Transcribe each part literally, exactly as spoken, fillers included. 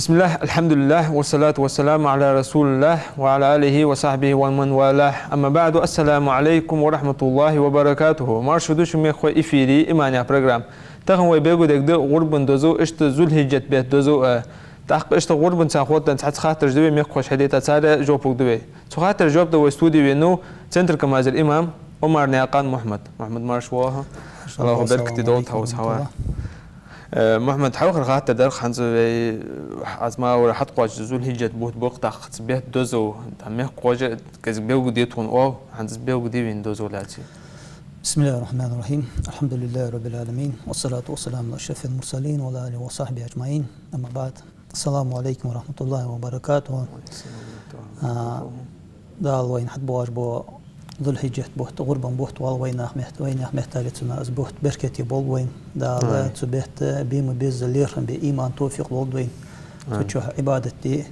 بسم الله، الحمد لله، والصلاة والسلام على رسول الله، وعلى آله وصحبه ومن والاه. أما بعد، السلام عليكم ورحمة الله وبركاته. Марша ва шо, мехкахой, эфире «Иман» яха программа. Тахан вай белгалдергда гӀурбан дозал, иштта Зулхьиджат бетта дозал а. ТӀаккха иштта гӀурбанца хоттаденна цхьацца хаттараш да вай, мехкахоша хьадайта, цар жоп лургда вай. Цу хаттарашта жоп дала вай студе венав Центр-Камазера имам Омарнаькъан Мухьмад. Мухьмад, марша воагӀалва. АллахӀа беркате долда хьа укхаза хьавар. Э, Мухьмад, хьалхара хаттар дар хӀанз вай, аз ма аллара, хьатӀакхоачаш Зулхьиджат бутт ба-кх, тӀаккха цу бетта дозал, тӀаккха мехкахоша кӀезига белгалде тхона оал, хӀанз белгалде вай дозал лаьций. بسم الله الرحمن الرحيم. الحمد لله رب العالمين. والصلاة والسلام على أشرف المرسلين وعلى آله وصحبه أجمعين. أما بعد. السلام عليكم ورحمة الله وبركاته. А, Дала вайна хьатӀабоагӀаш бола Зулхьиджат бутт, гӀурбан бутт вал вайнаьха метта, вайнаьха меттале цунна из бутт беркате болба вайна. Дала цу бетта бе ма безза лерхӀам бе, иман, товфикъ лолда вайна цу чухь Ӏибадат де.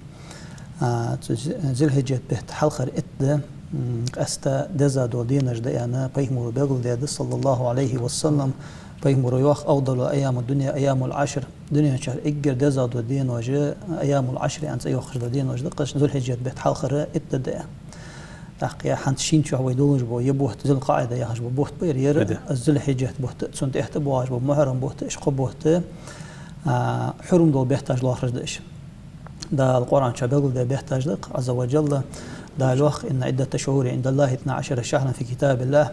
А, цу Зулхьиджат бетта хьалхара итт ди, м, къаьстта деза дола денош да аьнна, пайхамаро белгалдаьд, صلى الله عليه وسلم. Пайхамаро йоах: أفضل أيام الدنيا أيام العشر. Дунен чухь эггара деза дола денош, أيام العشر аьнна цӀи йоаккхаш дола денош да-кх уж, Зулхьиджат бетта хьалхара итт ди да. ТӀаккха е хӀанз шийна чухь вай долаш бола е бутт, Зулкъаӏида яхаш бола бутт ба ер, ер Зулхьиджат бутт, цунна тӀехьа тӀабоагӀаш бола Мухьаррам бутт, уж кхо бутт, а, хьурма дола бетташ лоархӀаш да уж. Дала Къуръан чу белгалдаь бетташ да-кх, عز وجل. Дала йоах: إن عدة الشهور عند الله اثنا عشر شهرا في كتاب الله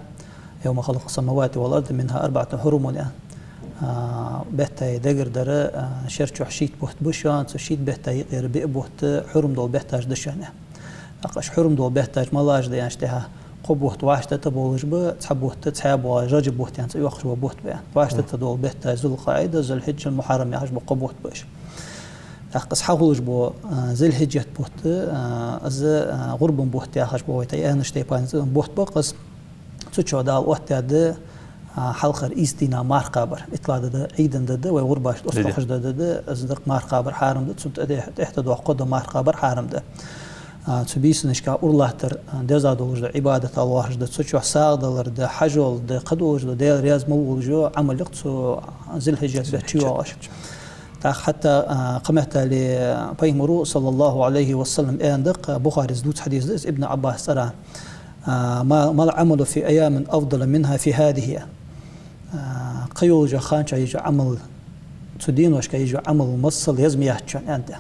يوم خلق السماوات والأرض منها أربعة حرم, аьнна. А, беттай дагардар, а, шера чухь шийтта бутт ба шоана, цу шийтта беттай юкъера биъ бутт хьурма дола бетташ да шоана. ТӀаккха уж хьурма дола бетташ малаш да аьнначул тӀехьа, кхо бутт вӀаштӀехьа тӀаболаш ба, цхьа бутт цхьаь боагӀа, Раджаб бутт аьнна цӀи йоаккхаш бола бутт ба. ВӀаштӀехьа тӀадола бетташ Зулкъаӏида, Зулхьиджа, Мухьаррам яхаш ба кхо бутт ба уж. ТӀаккха из хьахулаш бола, а, Зулхьиджат бутт, а, из, а, гӀурбан бутт яхаш бола вай тӀа аьннача тайпара цӀи бутт ба-кх из. Цу чу Дала оттадаьд, а, хьалхара ийс дийнахьа марха кхабар. ИттлагӀа ди да Ӏийда ди да, вай гӀурбаш тӀа тохаш дола ди да, из да-кх марха кхабар хьарам да, цунна тӀехьа, тӀехьа тӀадоагӀа кхо ди марха кхабар хьарам да. А, цу бийсанашка ура латтар, а, деза долаш дола Ӏибадатал лоархӀаш да, цу чу сагӀа далар да, хьажол да, кхы долаш дола Даьла раьза мел волаш йола Ӏамал я-кх цу Зулхьиджат бетта чу йоагӀаш. ТӀаккха хӀаьта, а, кхыметтел пайхамаро, صلى الله عليه وسلم, аьннад-кх, Бухарес дувца хьадис да из, Ибн Ӏаббаса цӀерагӀа: а, ما، ما العمل في أيام أفضل منها في هذه. А, кхы йолча хана чу еш йола Ӏамал, цу деношка еш йола Ӏамал масал еза ма яц шоана, аьннад.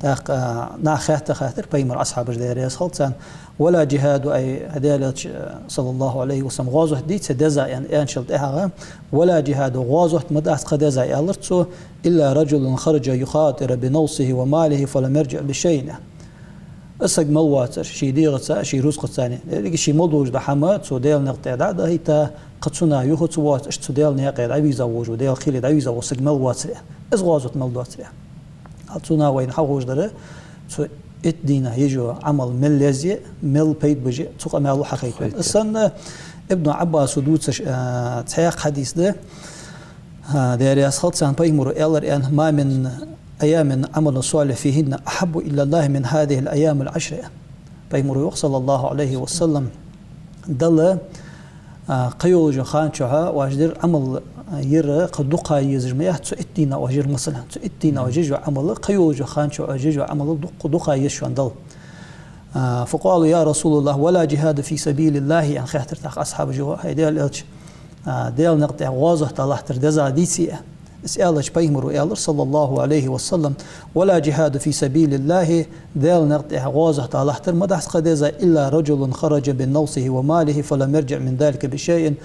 ТӀаккха, а, наха хаьттар, хаьттар пайхамара асхьабаша, Даьла раьза хилва царна: ولا جهاد, ай, хӀай Даьла Элча, صلى الله عليه وسلم, гӀазот дий-те деза, аьнна, аьнначул тӀехьагӀа: ولا جهاد, гӀазот ма дац-кх деза, аьлар цо, إلا رجل خرج يخاطر بنفسه وماله فلم يرجع بشيء. Из саг мел воацар ший дегӀаца а, ший рузкъаца а, деррига ший мел долаш дола хӀама цо Даьла наькъа тӀа дӀа а дахийта, кхы цунах юха ца воацаш, цу Даьла наькъе дӀавийрза вола, Даьла кхеле дӀавийрза вола саг мел воацар. Из гӀазот мел доацар. Хьал цунах вайна хьахулаш дар, цу итт дийнахьа еш йола Ӏамал мел еза я, мел пайда беш я, цу къамаьло хьахайт вайна. Из санна Ибн Ӏаббаса дувцаш, а, цхьаькха хьадис да, а, Даьла раьза хилва царна, пайхамаро аьлар, аьнна: ما من أيام العمل الصالح فيهن أحب إلى الله من هذه الأيام العشر. Пайхамаро йоах, صلى الله عليه وسلم, Далла, а, кхы йолча хана чухь оаш дер Ӏамал, а, ер кхы дукха езаш ма яц цу итт дийнахьа оаш ер, масала, цу итт дийнахьа оаш еш йола Ӏамал, кхы йолча хана чухь оаш еш йола Ӏамал дукха, дукха еза шоана Далла. А, فقالوا: يا رسول الله، ولا جهاد في سبيل الله, аьнна, хаьттар тӀаккха асхьабаша: хӀай Даьла Элча, а, Даьла наькъа тӀа гӀазот латтар деза дий-те? Из аьлча пайхамаро аьлар, صلى الله عليه وسلم: ولا جهاد في سبيل الله, Даьла наькъа тӀа гӀазот латтар ма дац-кх деза, إلا رجل خرج بنفسه وماله فلم يرجع من ذلك بشيء.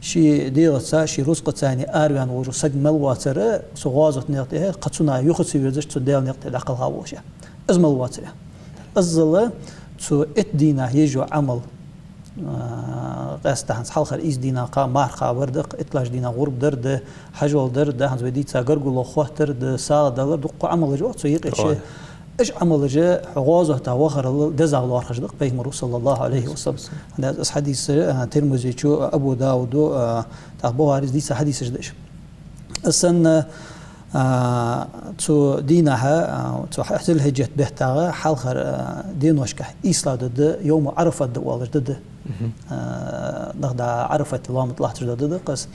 Ший дегӀаца, ший рузкъаца араваьнна волаш вола саг мел воацар, цу гӀазота наькъа тӀа, кхы цунах юха ца верзаш, цу Даьла наькъа тӀа дӀакхелха волаш. Из мел воацар. Иззал цу итт дийнахьа еш йола Ӏамал, а, къаьстта хӀанз хьалхара ийс дийнахьа кха-, марха кхабар да, иттлагӀча дийнахьа гӀурба дар да, хьажол дар да, хӀанз вай дийца гаргало хоттар да, сагӀа далар да, дукха Ӏамалаш я цу юкъе. Ой. Уж Ӏамалаш хьо гӀазота вахарал дезагӀа лоархӀаш да-кх пайхамаро, صلى الله عليه وسلم. ХӀана аьлча из хьадис, а, Тирмизе чу, Абу Дауда, а, тӀаккха Бухарес дийца хьадисаш да уж. Из санна, а, цу дийнахьа, а, цу Зуль-Хьиджат беттагара хьалхара, а, деношка ийслагӀа ди да, йовму Ӏарафат ди оалаш ди да. Мгм. А, нах да Ӏарафате лоам тӀа латташ дола ди да-кх из.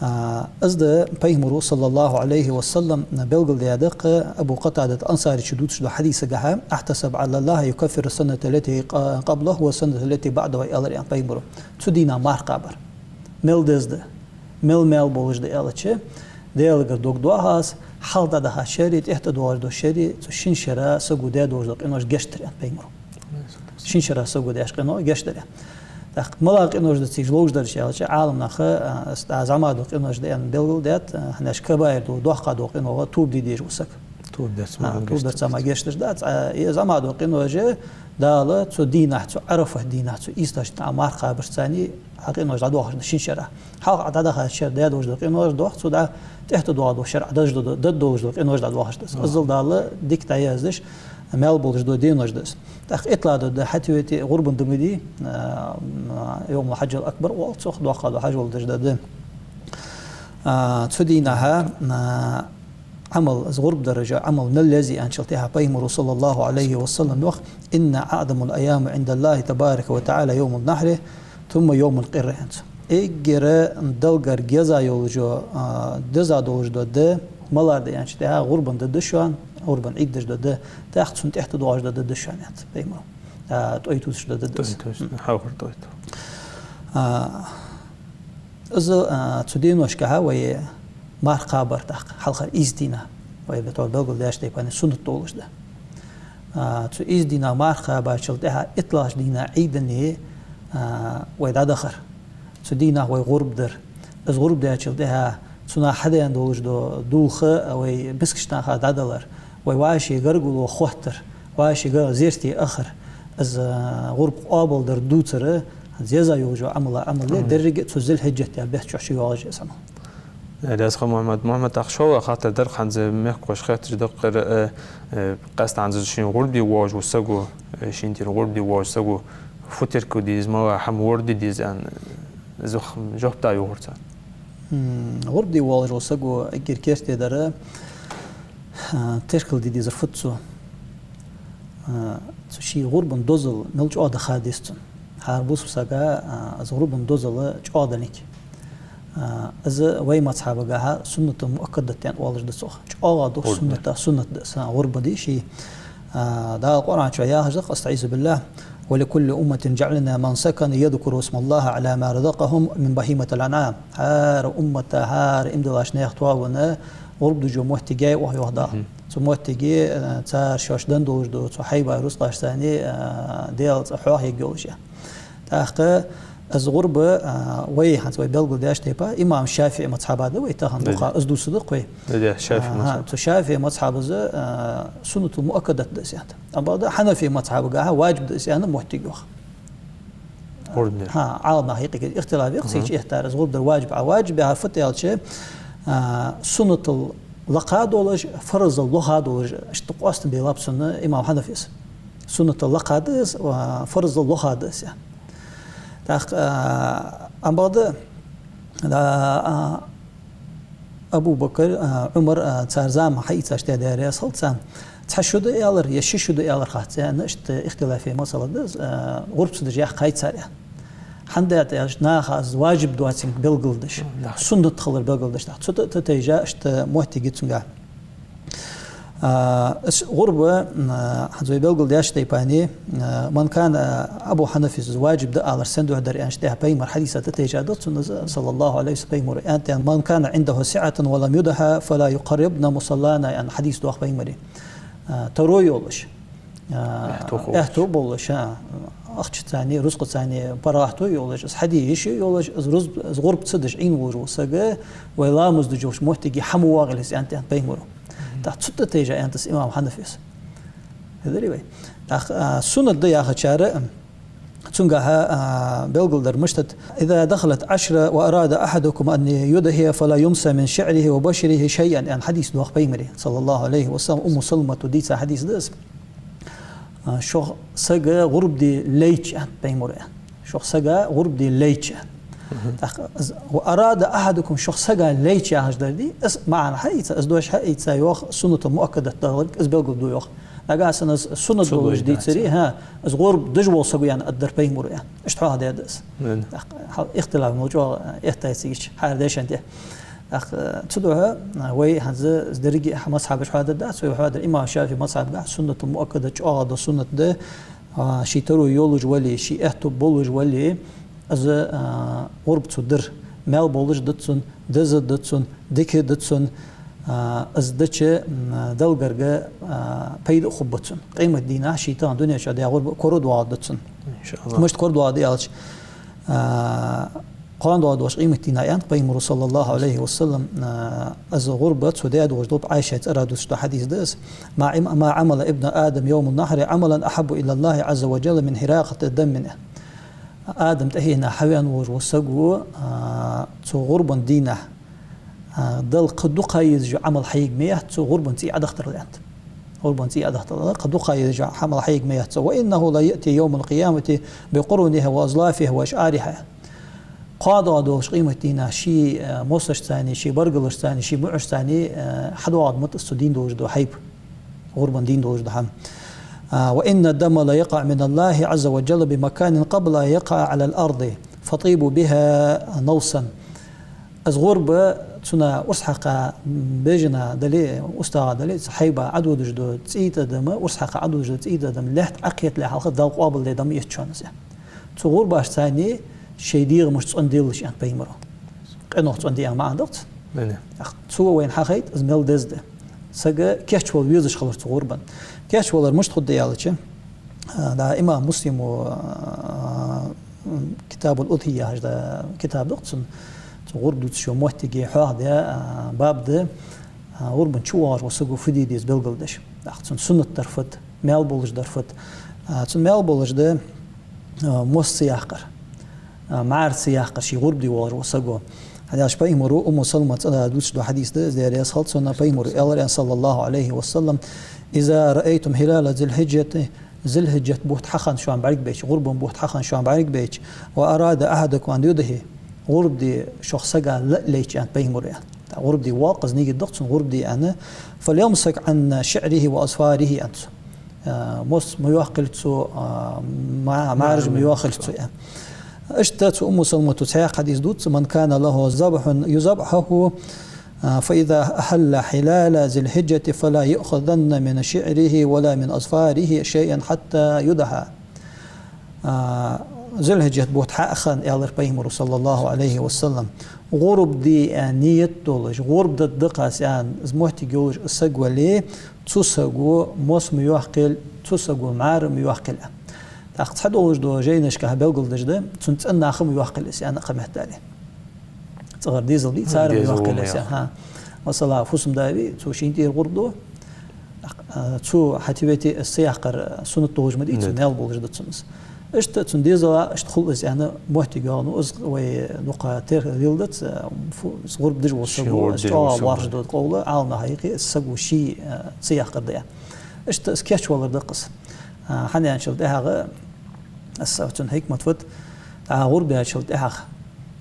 А, из ди Пайхамаро, саллаллахӀу Ӏалайхи ва саллам, белгалдаьд-кх Абу Къатадат Ансарийс дувцаш долча хьадисагахьа: «أحتسب على الله أن يكفر السنة التي قبله والسنة التي بعده», аьлар аьнна Пайхамаро. Цу дийнахьа марха кхабар. Мел деза да, мел маьл болаш да аьлча, Даьлагара дог доах аз, хьалха дӀадахача шера, тӀехьа тӀадоагӀаш долча шера, цу шин шера саго даь долаш дола къинош гешт дар аьнна Пайхамаро. Шин шера саго даьча къиноех гешт дар аьнна. ТӀаккха малагӀа къинош да цига ловш дараш аьлча, Ӏаламнаха, а, из дӀа зӀамига дола къинош да аьнна белгалдаьд, а, хӀана аьлча кабаир дола, доккха дола къино ва тоба де дезаш ва саг. Тоба дарца ма гешт дар. А, тоба дарца ма гешт дараш дац, а, из зӀамига дола къинош Дала цу дийнахьа, цу Ӏарафат дийнахьа, цу ийслагӀча дийнахьа марха кхабарца царна хьа къинош дӀадоахаш да шин шера. Хьалха дӀадахача шера даь долаш дола къинош доах, цу дӀа тӀехьа тӀадоагӀаш долча шера дӀадоахаш да, дӀадоахаш дола къинош дӀадоахаш да из. Иззал Дала дика дӀаяздеш, маьл болаш дола денош да из. ТӀаккха итлагӀа ди да хьатӀавете гӀурбан ди ма дий, а, йовмул-хьаджил-акбар оал цох, доккха дола хьажол деш дола ди. А, цу дийнахьа, а, Ӏамал, из гӀурба дараш, Ӏамал мел еза аьнначул тӀехьа Пайхамаро, саллаллахӀу Ӏалайхи ва саллам, йоах: «إن أعظم الأيام عند الله تبارك وتعالى يوم النحر ثم يوم القر», аьнна. Эггара Даьлагара еза йолаш йола, а, деза долаш дола ди малагӀа да аьнначул тӀехьа гӀурбан ди да шоана, гӀурбан Ӏид деш дола ди, тӀаккха цунна тӀехьа тӀадоагӀаш дола ди да шоана, аьннад Пайхамаро. А, тӀой тувсаш дола ди да из. ТӀой тувсаш, хьалхара тӀой тувсаш. А, Из, а, цу деношкахьа вай марха кхабар тӀаккха, хьалхара ийс дийнахьа, вай бетта белгалдаьча тайпара суннат долаш да. А, цу ийс дийнахьа марха кхабачул тӀехьа итлагӀча дийнахьа Ӏийда, а, вай дӀадахар. Цу дийнахьа вай гӀурба дар. Из гӀурба даьчул тӀехьа цунах хьадаьнна долаш дола дулх, а, вай мискача наха дӀадалар. Вай вӀаший гаргало хоттар, вӀаший гаргало зерате ахар, из, а, гӀурба къоабалдар дувцар, хӀанз еза йолаш йола Ӏамал, Ӏамал я, деррига а цу Зуль-Хьиджат яха бетта чу йоагӀаш я из Ӏамал. Э, деза хьо, Мухьаммад, Мухьаммад, тӀаккха шоллагӀа хаттар дар хӀанз мехкахоша хетташ да-кх ер, э, э, къаьстта хӀанз шийна гӀурба де воагӀаш вола саго, э, шийна тӀера гӀурба де воагӀаш саго, фу теркал де деза, малагӀа хӀама лораде деза аьнна, из жоп дала йоахар царна. М, гӀурба де воагӀаш вола саго эггара керте дар, а, теркал де дезар фуд цо? А, цу ший гӀурбан дозал мел чӀоагӀа да ха деза цунна. ХӀара бусалба сага, а, из гӀурбан дозал чӀоагӀа далга. А, из вай мазхӀабагахьа суннатул муаккадат аьнна оалаш да цох. ЧӀоагӀа дукха суннатех суннат да из, а, гӀурба де ший. А, Дала Къуръан чу яхаш да-кх: أستعيذ بالله: «ولكل أمة جعلنا منسكا يذكروا اسم الله على ما رزقهم من بهيمة الأنعام». ХӀара уммата, хӀара иман диллача наьха тоабанна гӀурба деш йола моттиг я оаха, йоах Дала. Мгм. Цу моттиге, а, цар шоашта денна долаш дола цу хьайбай рузкъашца царна, а, Даьла цӀи хьоахаергйолаш я. ТӀаккха из гӀурба, а, вай хӀанз вай белгалдаьча тайпара, имам ШафиӀий мазхӀаба да вай тахан дукха, из дувцаш да-кх вай. Да, да, ШафиӀий мазхӀаб. Аха, цу ШафиӀий мазхӀабаца, а, суннатул муаккадат да из аьннад. Амма бакъда Хьанафий мазхӀабагахьа ваджиб да из аьнна моттиг йоах. ГӀурба дар. ХӀа, Ӏаламнаха юкъе ихтилаф я-кх, мгм, цигача ихтилаф, из гӀурба дар ваджиб, а ваджиб яхар фуд аьлча, а, суннатал лакха долаш, фарзал лоха долаш, иштта къоастам белаб цунна имам Хьанафес. Суннатал лакха да из, а, фарзал лоха да из. ТӀаккха, а, амма бакъда, а, а, Абу Бакр, а, Ӏумар, а, цар заман хьаийцача тӀа дерригаш хилда царна. Цхьа шу да аьлар, е ши шу да аьлар хац, е иштта ихтилафе масъала да из, а, гӀурба ца деш яхкай цар, е. ХӀана да аьлча, наха из ваджиб доацилга белгалдеш, суннат хилар белгалдеш, тӀаккха цу тӀа, тӀа тайжа иштта моттиг я цунгахьа. А, из гӀурба, а, хӀанз вай белгалдаьча тайпара, а, من كان, а, Абу Хьанафес из ваджиб да алар сен духьа дар аьннача тӀехьа Пайхамара хьадиса тӀа тайжа да цунна из, صلى الله عليه وسلم, Пайхамаро аьннад, من كان عنده سعة ولم يضح فلا يقربن مصلانا, аьнна хьадис доагӀа Пайхамара. А, таро йолаш, а, аьттув болаш, а, ахчаца царна, рузкъаца царна паргӀато йолаш, из хьаде йиш йолаш, из руз-, из гӀурба ца деш Ӏийна волаш вола саг вай ламаз деш йолча моттиге хьа ма воагӀалва из, аьннад Пайхамаро. ТӀаккха цу тӀа тайжа аьннад из имам Хьанафес. Хетарий вай? ТӀаккха, а, суннат да яхачар, цунгахьа, а, белгалдар мишта да: «إذا دخلت العشر وأراد أحدكم أن يضحي فلا يمس من شعره وبشره شيئا», аьнна хьадис доагӀа Пайхамара, صلى الله عليه وسلم, Умму Саламата дийца хьадис да из. А, шух саг гӀурба де лайча, аьннад Пайхамаро, аьнна. Шух саг гӀурба де лайча, аьнна. ТӀаккха из «وأراد أحدكم», шух сага лайча яхаш дар дий, из маӀан хьаийца, из дош хьаийца, йоах, суннатул муаккадат да гӀурба, из белгалду, йоах. Нагахьа санна из суннат долаш дийцаре, хӀа, из гӀурба деш вола саг ва аьнна аргдар пайхамара, аьнна. Иштта хьоахадаьд из. ТӀаккха хьал ихтилаф ма чӀоагӀа, э, эттайцига хьаьра дешан тӀа. ТӀаккха, э, цудухьа, э, вай хӀанз деррига а мазхӀабаш хьоахадаьд, цу хьоахадаьр имам ШафиӀий мазхӀабагахьа суннатул муаккадат чӀоагӀа дола суннат да, а, ший таро йолаш вале, ший аьттув болаш вале, из, а, гӀурба цо дар, маьл болаш да цунна, деза да цунна, дика да цунна, а, из дича, м, Далла гарга, а, пайда а хургба цунна. Къематдийнахьа ший тахан дунен чу даь гӀурба корадоагӀаргда цунна. ИншааллахӀ. Мишта корадоагӀаргда аьлча, а, кхоана доагӀаш дола къематдийнахьа, аьннад пайхамара, саллаллахӀу Ӏалайхи ва саллам, а, из гӀурба цо даь долаш долча, Ӏайшайна цӀерагӀа дувцаш дола хьадис да из: «ما عم-، ما عمل ابن آدم يوم النحر عملا أحب إلى الله عز وجل من إهراق دم». Адама тӀехьенах хьавена волаш вола саго, а, цу гӀурбан дийнахьа, а, Далла кхы дукха езаш йола Ӏамал хьаяргья ма яц цо гӀурбан цӀий Ӏодахийтарал, аьннад. ГӀурбан цӀий Ӏодахийтарал, кхы дукха езаш йола Ӏамал хьаяргья ма яц цо. «وإنه ليأتي يوم القيامة بقرونها وأظلافها وأشعارها». Кхоана доагӀаш долча къематдийнахьа ший, э, мосашцани, ший баргалашцани, ший муӀашцани, э, хьадоагӀаргда ма дац цо дийна долаш дола хьайба, гӀурбан дийна долаш дола хӀама. А, «وإن الدم ليقع من الله عز وجل بمكان قبل أن يقع على الأرض، فطيبوا بها نوسا». Из гӀурба цунна урс хьакха бежана дале, устагӀа дале, цу хьайба Ӏододаш дола цӀий тӀадам, урс хьакха Ӏододаш дола цӀий тӀадам лаьтта Ӏокхетале хьалха Далла къоабалде дам эцачоа из. Цу гӀурбашцани шоай дегӀамаш цӀенделаш, аьннад пайхамара. Къинойх цӀенде аьнна маӀан да-кх цун. Ах, цо вайна хьахайт из мел деза да. Саг кийчвала везаш хилар цу гӀурбан. Кийчвалар мишта хургда аьлча, а, да, имам Муслима, а, «Китабул-Удхьийя» яхаш да китаб да-кх цун, цу гӀурба дувцаш йола моттиге хьоахадаь, а, баб да, а, гӀурбан чу воагӀаш вола саго фу де деза белгалдеш. Ах, цун суннат дар фуд, маьл болаш дар фуд. А, цун маьл болаш да, а, мос ца яккхар, а, мӀара ца яккхар ший гӀурба де воагӀаш вола саго. ХӀана аьлча пайхамара, Умму Саламата цӀерагӀа дувцаш дола хьадис да из, Даьла раьза хилва цунна, пайхамара аьлар, аьнна, саллаллахӀу Ӏалайхи ва саллам: «إذا رأيتم هلال ذي الحجة», Зулхьиджат бутт хьахинна шоана бӀаргабайча, гӀурбан бутт хьахинна шоана бӀаргабайча, «وأراد أحدكم أن يضحي», гӀурба де шух сага ла-, лайча, аьннад пайхамара, аьнна. ТӀаккха гӀурба де воаккх из, нигат да-кх цун гӀурба де, аьнна. «فليمسك عن شعره وأظفاره», аьннад цо. А, мос ма йоаккхалда цо, а, ма-, мӀараш ма йоаккхалда цо, аьнна. Иштта цу Умму Саламата цхьаькха хьадис дувц: «من كان له ذبح يذبحه، а, فإذا أهل هلال ذي الحجة فلا يأخذن من شعره ولا من أظفاره شيئا حتى يضحى». А, Зулхьиджат бутт хьахинна, аьлар пайхамара, саллаллахӀу Ӏалайхи ва саллам, гӀурба де аьнна нигат долаш, гӀурба дергда-кх аз аьнна, из моттиг йолаш из саг вале, цу саго мос ма йоаккхалда, цу саго мӀара ма йоаккхалда. ТӀаккха цхьадолаш дола жайнашка хьабелгалдеш да, цун цӀен наха ма йоаккхалда из, аьнна, кхы меттел. ЦӀагӀара дезал бий, цар ма йоаккхалда из, хӀа. Масала, фусам-да вий, цо шийна тӀера гӀурба ду, а, цо хьатӀавете из ца яккхар суннат долаш ма дий, цун маьл болаш да цунна из. Иштта цун дезала иштта хул из, аьнна, моттиг йоагӀа, ну, из вай дукха терхал леладац, а, фу, из гӀурба деш вола саго, из чӀоагӀа лоархӀаш дола къовл, Ӏаламнаха юкъе, из саго ший, а, ца яккхар да, аьнна. Иштта из кийчвалар да-кх из. А, хӀана аьлча тӀехьагӀа, из цун хьикмат фуд, тӀаккха гӀурба яьчул тӀехьагӀа,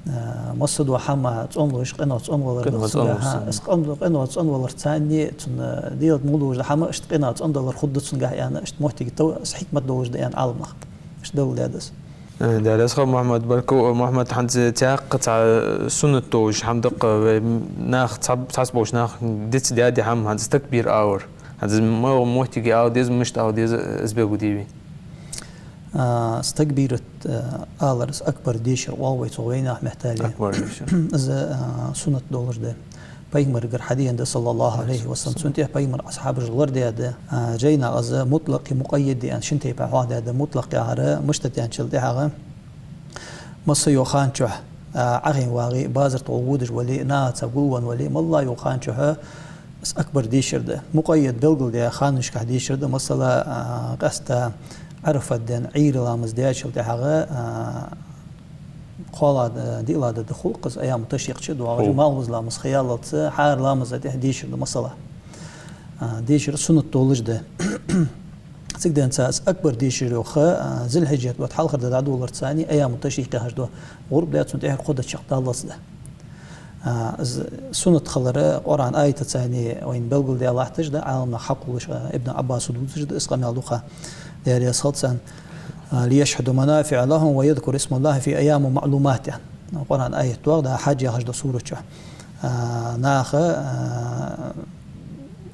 а, массадола хӀама цӀенлуш, къинойх цӀенвалар да-кх цун, хӀа, из къин-, къинойх цӀенваларца цхьана цун, а, дегӀа тӀа мел долаш дола хӀама иштта къинойх цӀендалар хургда цунгахьа, аьнна, иштта моттиг тов, из хьикмат долаш да, аьнна, Ӏаламнаха. Иштта белгалдаьд из. Э, Даьла раьза хилва, Мухьаммад, баркал, Мухьаммад, хӀанз цхьаькха цхьа суннат долаш хӀама да-кх, вай нах, цхьа-, цхьацца болча наха дицдаьд из хӀама, хӀанз из такбир алар. ХӀанз из малагӀча моттиге ала деза, мишта ала деза, из белгалдий вай? А, из такбират, а, алар, из акбар дешар оал вай цох вайнаьха меттала. Акбар дешар. Из, а, суннат долаш да. Пайхамарагара хьадена да, саллаллахӀу Ӏалайхи ва саллам. Цунна тӀехьа пайхамара асхьабаша лорадаьд. А, жайна из мутлакъи мукъаййади аьнна шин тайпара хьоахадаьд. Мутлакъ яхар мишта да аьлча тӀехьагӀа, массайолча хана чу, а, Ӏохайна вагӀе, базар тӀа гӀолла водаш вале, нахаца гулвенна вале, моллагӀа йолча хана чухь из акбар дешар да. Мукъаййад белгалдаь ханашка дешар да, масала, а, къаьстта Ӏарафат ден Ӏуйра ламаз даьчул тӀехьагӀа, а, кхоалагӀа, диълагӀа ди хул-кх из, айяму ташрикъ чу доагӀаш, малхбуза ламаз ха яллалца, хӀара ламаза тӀехьа дешар да, масала. А, дешар суннат долаш да. Цига денз цар акбар дешар йоах, а, зулхьиджат бутт хьалхара ди дӀадоаларца цхьана айяму ташрикъ яхаш дола гӀурба да, цунна тӀехьа кхо ди чакхдаллалца да. А, из суннат хилар Къуръан аятаца цхьана вайна белгалдаь латташ да, Ӏаламнаха хьакхоллаш, а, Ибн Ӏаббаса дувцаш да из къамаьл дукха, Даьла раьза хилва царна. А, «ليشهدوا منافع لهم ويذكروا اسم الله في أيام معلومات», аьнна. Къуръан аят доагӀа, да, Хьадж яхаш дола сура чу. А, наха, а,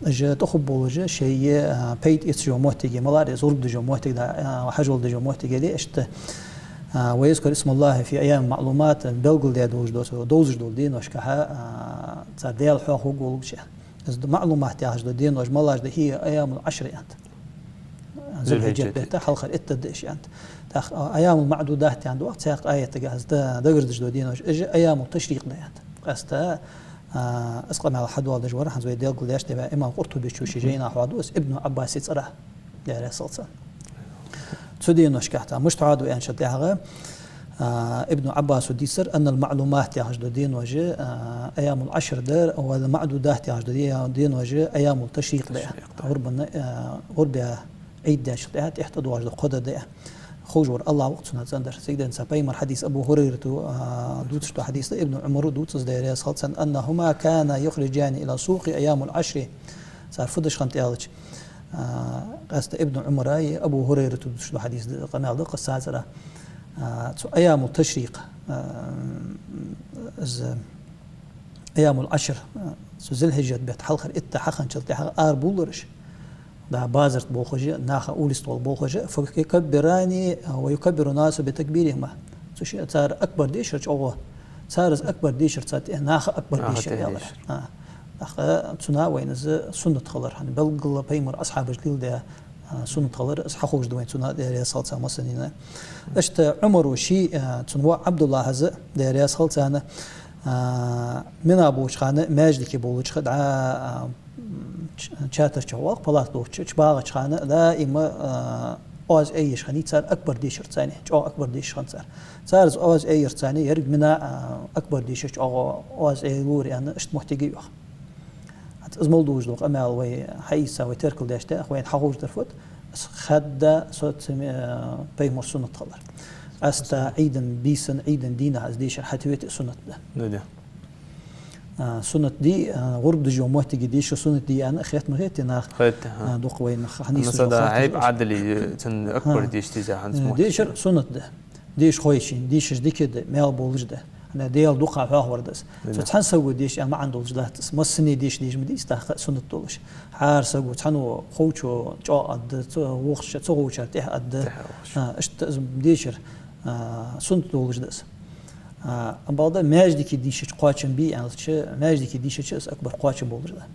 уж тӀахургболаш, шоай, а, пайда эцаш йола моттиг, малар из гӀурба деш йола моттиг да, а, хьажол деш йола моттиг яле, иштта, а, «ويذكروا اسم الله في أيام معلومات», белгалдаь долаш дола, довзаш дола деношка, а, цар Даьла хьоахаваргволаш. Из да маӀлумат яхаш дола денош малаш да, «هي أيام العشر», аьннад. Зулхьиджат бетта хьалхара итт ди да уж, аьннад. ТӀаккха, а, «أيام معدودات» аьнна доагӀа цхьаькха аятага, из да дагардеш дола денош, уж айяму ташрикъ да, аьннад. Къаьстта, а, из къамаьл хьадоаладеш вар, хӀанз вай белгалдаьча тайпара, имам Къуртубе ший жайна хьоахаду из Ибн Ӏаббаса цӀерах, Даьла раьза хилва царна. Цу деношка тӀа мишта хьоахаду аьнначул тӀехьагӀа, а, Ибн Ӏаббаса дийцар, «أن المعلومات» яхаш дола денош, а, «أيام العشر» да, «والمعدودات» яхаш дола де-, денош «أيام التشريق» да. ТӀашрикъ да. ГӀурбана, а, гӀурба Ӏийд даьчул тӀехьа тӀехьа тӀадоагӀаш дола кхо ди да. Ховш вар АллахӀ ва-кх цунах цӀендар. Цига денз цхьа пайхамара хьадис, Абу ХӀурайрата, а, дувцаш дола хьадис да, Ибн Ӏумара дувц из, Даьла раьза хилва царна, «أنهما كانا يخرجان إلى سوق أيام العشر». Цар фу деш хиннад аьлча, а, къаьстта Ибн Ӏумараи Абу ХӀурайрата дувцаш дола хьадис да, къамаьл да-кх из царцара. А, цу айяму ташрикъ, а, из айямул ашр, а, цу зулхьиджат бетта хьалхара итт ди хьахинначул тӀехьагӀа арабувлар уж. Да, базар тӀа болхаш, наха улица тӀа болхаш, «فيكبران ويكبر الناس بتكبيرهما». Цу ши-, цар акбар дешар чӀоагӀа, цар из акбар дешарца тӀехьа наха акбар дешар, наха тӀехьа аьлар. Дешар. А. ТӀаккха цунах вайна из суннат хилар, хӀана, белггала пайхамара асхьабаша леладаь, а, суннат хилар, из хьаховш да вайна цунах, Даьла раьза хилва царна массанена. Иштта Ӏумара ший, а, цун воӀ Ӏабдуллахьа из, Даьла раьза хилва царна, а, Мина болча хана, маьждиге болча хана, дӀа, а, ч-, чатар чу вагӀа, палат долча чу багӀача хана, даим, а, оаз айеш хиннай цар акбар дешарца, чӀоагӀа акбар дешаш хиннад цар. Цар из оаз айярца, еррига Мина, а, акбар дешаш чӀоагӀа оаз айлора аьнна, иштта моттиг я йоах. ХӀанз из мел долаш дола къамаьл вай хьаийца, вай теркалдеш да, вайна хьаховш дар фуд, из хадда со цу, э, пайхамара суннат хилар. Къаьстта Ӏийда бийсан, Ӏийда дийнахьа из дешар хьатӀавета суннат да. Да, да. А, суннат дий, а, гӀурба деш йола моттиге дешар суннат дий аьнна хет ма хетий наха? Хет, аха. А, дукха вайна хьанийсвеш дола хаттараш. Масала, Ӏайб Ӏадали, цун акбар дешаш деза хӀанз моттиг. Дешар суннат да. Дешар хой ший, дешаш дика да, маьл болаш да. ХӀана, Даьла дукха хьоахавар да из. Цу цхьан саго деша аьнна маӀан долаш дац из. Массане деша дезаш ма дий из, тӀаккха суннат долаш. ХӀара саго, цхьанне ховчо чӀоагӀа аргда, цу вокхачо, цу ховчар тӀехьа аргда. ТӀехьа вокхачо. А, иштта из дешар, а, суннат долаш да из. А, амма бакъда маьждиге дийшача кхоачам бий аьлча, маьждиге дийшача из акбар кхоачам болаш да.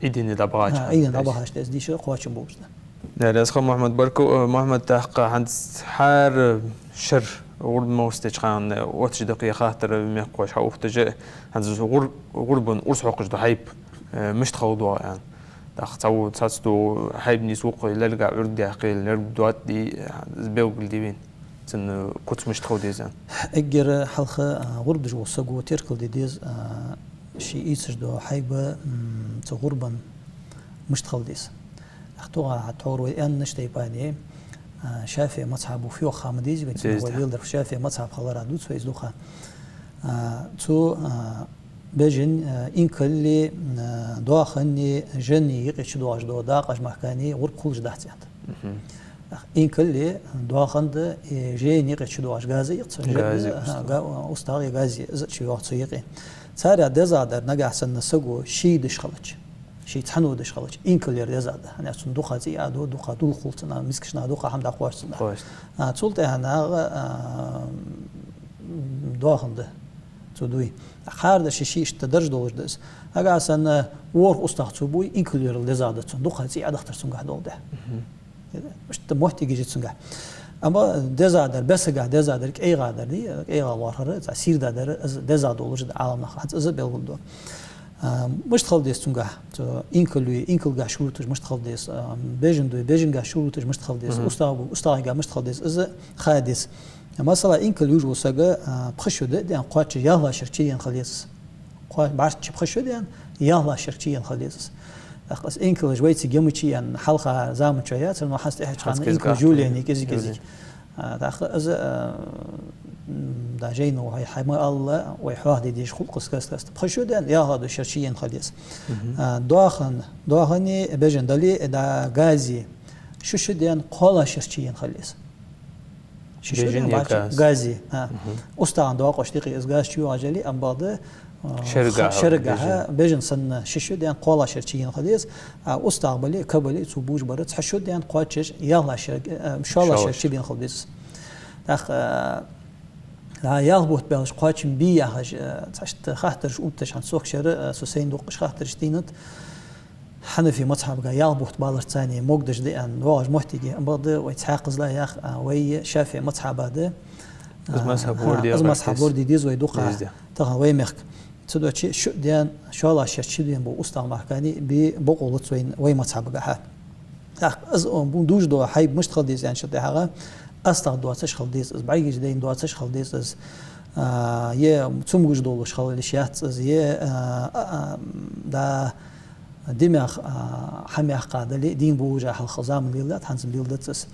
Ӏийдане дӀабахача хана. А, Ӏийдане дӀабахача из дешар кхоачам болаш да. Даьла раьза хилва, Мухьаммад, баркал, э, Мухьаммад, тӀаккха хӀанз хӀара шера гӀурба мовсадеча хана отташ да-кх ер хаттар, мехкахой, хьаухийташ, хӀанз гӀур-, гӀурбан урс хьокхаш дола хьайба, э, мишта хила доагӀа аьнна. ТӀаккха цхьа-, цхьацца дола хьайба нийсву-кх лерга Ӏург даьккхе, лерга доатт дий, из белгалде вайна. Цун куц мишта хила деза аьнна. Эггара хьалха, а, гӀурба деш вола саго теркалде деза, а, ше ийцаш дола хьайба, м, цу гӀурбан мишта хила деза. Ах, тхо, тхьовра вай аьннача тайпара, а, ШафиӀий мазхӀабо фу йоах ха ма дезий вайна, цунах вай леладар ШафиӀий мазхӀаб хилара дувц вай из дукха. А, цу, а, бежан, а, инкали, а, доахани, жени юкъе чудоагӀаш дола дакъаш махкани гӀурба хулаш дац аьннад. Мгм. Инкали доахан да, э, жени юкъе чудоагӀаш газе я-кх цу, газе, устагӀа. Ага, устагӀа е газе, из чуйоагӀа цу юкъе. Царех дезагӀа дар, нагахьа санна саго ше деш хилча, ше цхьанне деш хилча, инкалера дезагӀа да. ХӀана аьлча цунна дукха цӀий Ӏаду, дукха дулх хул цунна, мискашта дукха хӀама дӀакхоач цунна. Кхоач. А, цул тӀехьагӀа, а, доахан да цо дуй. ХӀара дар ше, ше иштта дарж долаш да из. Нагахьа санна ворхӀ устагӀа цо буй, инкалера дезагӀа да цунна, дукха цӀий Ӏадахийтар цунгахь долаш да. Мгм. Иштта моттигаш я цунгахь. Амма дезагӀа дар, бесагахь дезагӀа дар, кӀайгӀа дар дий, кӀайгӀа лоархӀар, цхьа сийрда дар, из дезагӀа долаш да Ӏаламнаха, хӀанз из белгалду. А, мишта хила деза цунгахь, цу инкалий, инкалгахь шуруташ мишта хила деза, а, бежан дуй, бежангахь шуруташ мишта хила деза, мгм, устагӀа буй, устагӀагахь мишта хила деза, из ха деза. Масала, инкал юаш вола саг, а, пхи шу да, ден кхоачаш ялхлагӀча шера чуена хила еза из. Кхо-, бӀаьрчча пхи шу да, ялхлагӀча шера чуена хила еза из. ТӀаккха из инкалаш вайцига ямачи аьнна, хьалха заман чу яцар, но хӀанз тӀехьарча хана инкалаш юлени кӀезиг-кӀезиг. А, тӀаккха из, а, м, да жайно вай хьай ма алла, вай хьоахаде дезаш хул-кх из каст-каста. Пхи шу даьнна ялхлагӀа шера чуена хила еза. А, доахан, доахани бежан дале, да гази, ши шу даьнна кхоалагӀа шера чуена хила еза. Ши шу даьнна бача гази. А. УстагӀа доакъош дикъи из газ чуйоагӀаш яле, амма бакъда, а, шерагахьа, бежан санна ши шу даьнна кхоалагӀа шера чуена хила еза. А, устагӀа бале, ка бале, цо бувш бар цхьа шу даьнна кхоачаш, ялхлагӀа шера, а, шоллагӀа шера чубена хила беза. ТӀаккха, а, ялх бутт баьлча кхоачам бий яхаш, а, цхьашта хаттараш увтташ хӀанз цох шера, а, со сайна дуккхача хаттарашта дийнад. Хьанафи мазхьабага ялх бутт баларца цхьана могаш да аьнна доагӀаш моттиге, амма бакъда вай цхьаькхаза ях, а, вай ШафиӀий мазхьаба да. Из мазхьаб лораде деза вай дукха. Тахан вай мехка. Цудухьа шу даьнна шоллагӀа шера чубена бола устагӀа мара кхы бе бокъо лац вай, вай мазхьабагахьа. ТӀаккха из, а, бу-, дувш дола хьайба мишта хила деза аьнначул тӀехьагӀа, астагӀа доацаш хила деза из, бӀаргаш дайна доацаш хила деза из, а, е цамогаш долаш хила йиш яц из, е, а, а, а, да, димах, а, хӀама яьккха дале, дийна болаш хьалха заман леладаьд, хӀанз леладац из.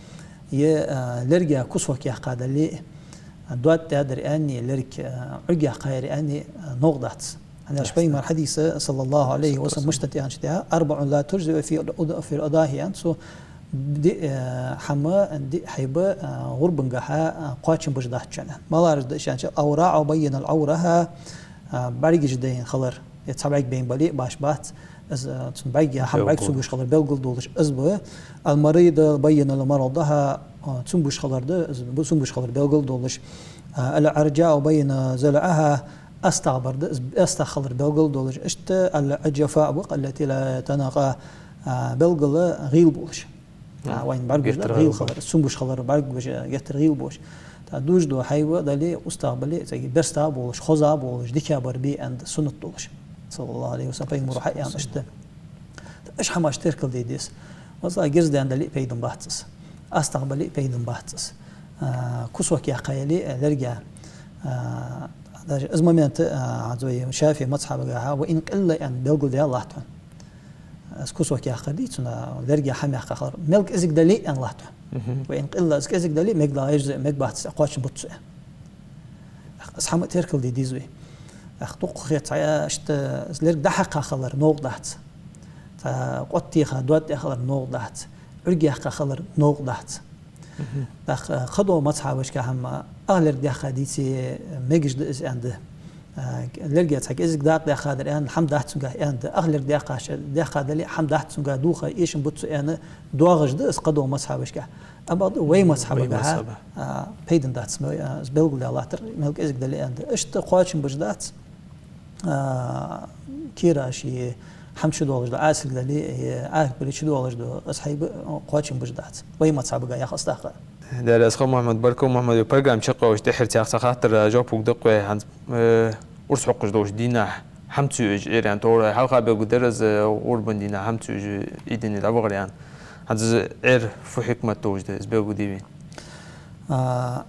Е, а, лерга кусок яьккха дале, а, доад тӀадар аьнна, лерг, а, Ӏург яьккхаяр аьнна, а, новкъа дац. ХӀана аьлча пайхамара хьадис, саллаллахӀу Ӏалайхи ва саллам, мишта да аьнначул тӀехьагӀа, أربع لا تجزئ في الأض-، في الأضاحي аьнна цо, диъ, а, хӀама, диъ хьайба, а, гӀурбангахьа, а, кхоачам беш дац шоана. МалагӀаш да уж аьнначул, أو راع بين عورها, а, бӀаргаш дайна хилар, е цхьа бӀарг байна бале а башха бац, из, а, цун бӀарга, хӀама бӀарг цамогаш хилар белгал долаш, из ба. المريضة بين مرضها, а, цамогаш хилар да, из ба цамогаш хилар белгал долаш. А, العرجاء بين ضلعها, астагӀа бар да, из астагӀа хилар белгал долаш. Иштта العجفاء ба-кх, التي لا تنقى, а, белггала гӀийла болаш. А, вайна бӀаргагуш да гӀийла хилар, цамогаш хилар бӀаргагуш, геттара гӀийла болаш. ТӀаккха дувш дола хьайба дале, устагӀа бале, цига берстагӀа болаш, хозагӀа болаш, дикагӀбар бе аьнна суннат долаш. СаллаллахӀу Ӏалайхи ва саллам, пайхамара хьаяьннад иштта. ТӀаккха уж хӀамаш теркалде деза. Масала, гирза даьнна дале а пайдана бац из. АстагӀа бале а пайдана бац из. А, кусок яьккха яле а лерга. А, даже из момент, а, хӀанз вай ШафиӀий мазхьабагахьа وإن قل аьнна белгалдаь латт хьона. Из кусок яьккхар дий цун, лерга хӀама яьккха хилар. Мел кӀезига дале а аьнна латт хьона. وإن قل, из кӀезига дале а, мегаш да, мегаш бац, кхоачам бац цо аьнна. Из хӀама теркалде деза вай. Ах, дукха хет цхьа, иштта, из лерга дӀахьекха хилар новкъа дац. Цхьа къоттаеха, доад тӀа хилар новкъа дац. Ӏург яьккха хилар новкъа дац. ТӀаккха, а, кхыдолча мазхьабашка хӀама, ах лерга даьккха дийце, мегаш да из аьнна да. А, лерга цхьа кӀезига дакъа даьккха дар аьнна, хӀама дац цунгахь аьнна да. Ах лерга даьккха ш-, даьккха дале а, хӀама дац цунгахь, дувха эшам бац цо аьнна, доагӀаш да из кхыдолча мазхьабашка. Амма бакъда вай мазхьабагахьа, а, пайдана дац, ма, а, из белгалдаь латтар, мел кӀезига дале а аьнна да. Иштта кхоачам беш дац. А, кира ший хӀама чудоалаш да, Ӏасилг дале, е Ӏарг бале чудоалаш да, из хьайба, а, кхоачам беш дац. Вай мазхьабагахьа ях астагӀа. Даьра раьза хилва, Мухьаммад, баркал, Мухьаммад, программа чакхйоалаш тӀеххьара цхьа хаттар жоп хургда-кх вай, хӀанз, э, урс хьокхаш долча дийнахьа хьама ца уьжаш, Ӏер аьнна товр, хьалха белгалдир из, э, гӀурбан дийнахьа хьама ца уьжаш, Ӏийдане дӀавахар аьнна. ХӀанз из Ӏер фу хьикмат долаш да, из белгалде вайна. А,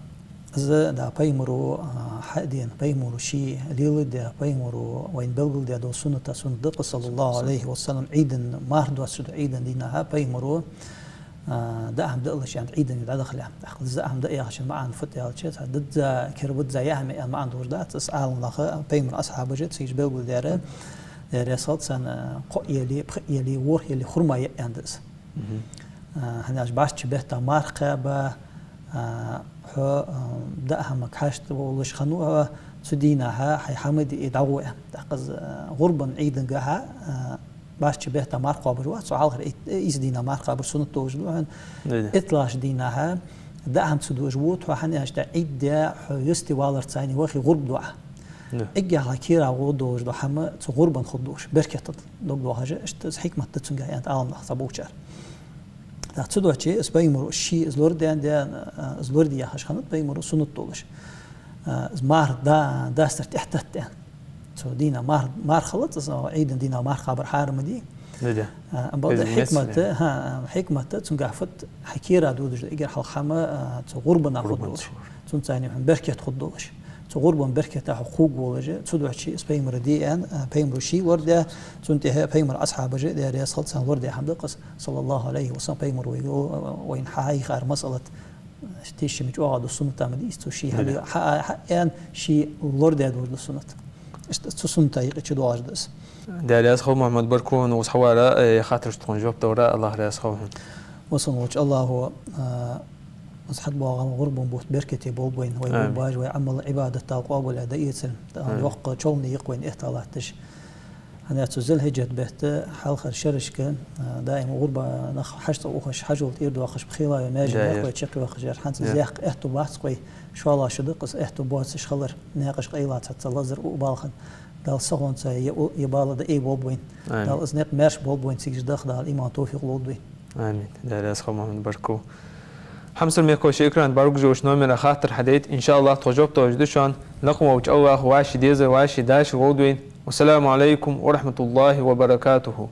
из, да, пайхамара, а, хьадена, пайхамара ше леладаь, пайхамара вайна белгалдаь дола суннат, суннат да-кх, саллаллахӀу Ӏалайхи ва саллам, Ӏийдана марха доацаш долча Ӏийдана дийнахьа пайхамара, а, даа хӀама даалаш аьнна Ӏийдане дӀадахалехь. ТӀаккха дизза хӀама даа яхачун маӀан фуд аьлча, цхьа дизза, кера ба дизза яа хӀама аьнна маӀан долаш дац, из Ӏаламнаха, пайхамара асхьабаша цига белгалдаьр, Даьра раьза хилва царна, кхоъ яле, пхиъ яле, ворхӀ яле хурма яа аьнна да из. А, хӀана аьлча бӀарчча бетта марха кхаба, а, хьо, а, даа хӀамага хьашт волаш хиннав хьо, цу дийнахьа хьай хӀама диа дӀагӀо аьнна. ТӀаккха из, а, гӀурбан Ӏийдангахьа, а, бӀарчча бетта марха кхоабаш вац, цу хьалхара ит-, ийс дийнахьа марха кхабар суннат долаш да хьона. ИттлагӀча дийнахьа даа хӀама ца дуаш вода хьо, хӀана аьлча тӀа Ӏийд даь хьо юстий валарца цхьана вахе гӀурба ду Ӏа. Эггара хьалха кера гӀо долаш дола хӀама цу гӀурбан хургдолаш, беркат дог доахаш, иштта из хьикмат да цунгахь аьнна да Ӏаламнаха цхьаболчар. ТӀаккха цудухьа из пайхамара ше из лорадаьнна да, а, из лораде яхаш хиннад пайхамара суннат долаш. А, из марха да-, дастар тӀехьататта аьнна. Цу дийнахьа марха, марха хилац, из Ӏийдана дийнахьа марха кхабар хьарам ма дий. А, амма бакъда хьикмат, хӀа, хьикмат цунгахь фуд, хьай кера додаш да эггара хьалха хӀама, а, цу гӀурбанах хургдолаш. Цунца цхьана хьона беркат хургдолаш. Цу гӀурбан беркатах хьо кхувргволаш, цудухьа из пайхамара де аьнна, пайхамара ше лорадаьд, цунна тӀехьа пайхамара асхьабаша, Даьла раьза хилва царна, лорадаь хӀама да-кх из, صلى الله عليه وسلم, пайхамар вайга, вайна хьахьийхар масъалат, тешаме чӀоагӀа дола суннат ма дий из, цо ше хьа-, хьа-, хьааьнна, ше лорадаь дола суннат. Иштта цу суннатах юкъе чудоагӀаш да из. Даьла раьза хилва, Мухьаммад, баркал хьона укхаза хьавара, э, хаттарашта тхона жоп далара, АллахӀ раьза хилва хьона. Васун волча АллахӀа, а, из хьатӀабоагӀа гӀурбан бутт беркате болба вайна, вай гӀурбаш, вай Ӏамал, Ӏибадат Дала къоабал а дӀаэцар. Амин. Йоккха чолхане я-кх вайна эхталаташ. ХӀана аьлча цу Зулхьиджат бетта хьалхарча шерашка, а, даим гӀурба нах хьажцӀа ухаш, хьажол тӀера доахаш, пхи лаьтта маьже мехкахой чакхйоахаш яр. ХӀанз из яккха аьттув бац-кх вай, шоллагӀа шу да-кх из аьттув боацаш хилар, наькъаш къайла цхьацца лазар у балхан. Дала сахонца е у-, е бала дӀаайболба вайна. Амин. Дала из никъ маьрша болба вайна, цига даха Дала иман, товфикъ лолда вайна. Амин. Даьла раьза хилва, Мухьаммад, баркал. Хьамсара мехкахой, шун экрана бӀаргагуш йолча номера хаттар хьадайта, иншааллахӀ, тхо жоп далаш да шоана. Лакха волча АллахӀа вӀаший дезар, вӀаший дашар лолда вайна. والسلام عليكم ورحمة الله وبركاته.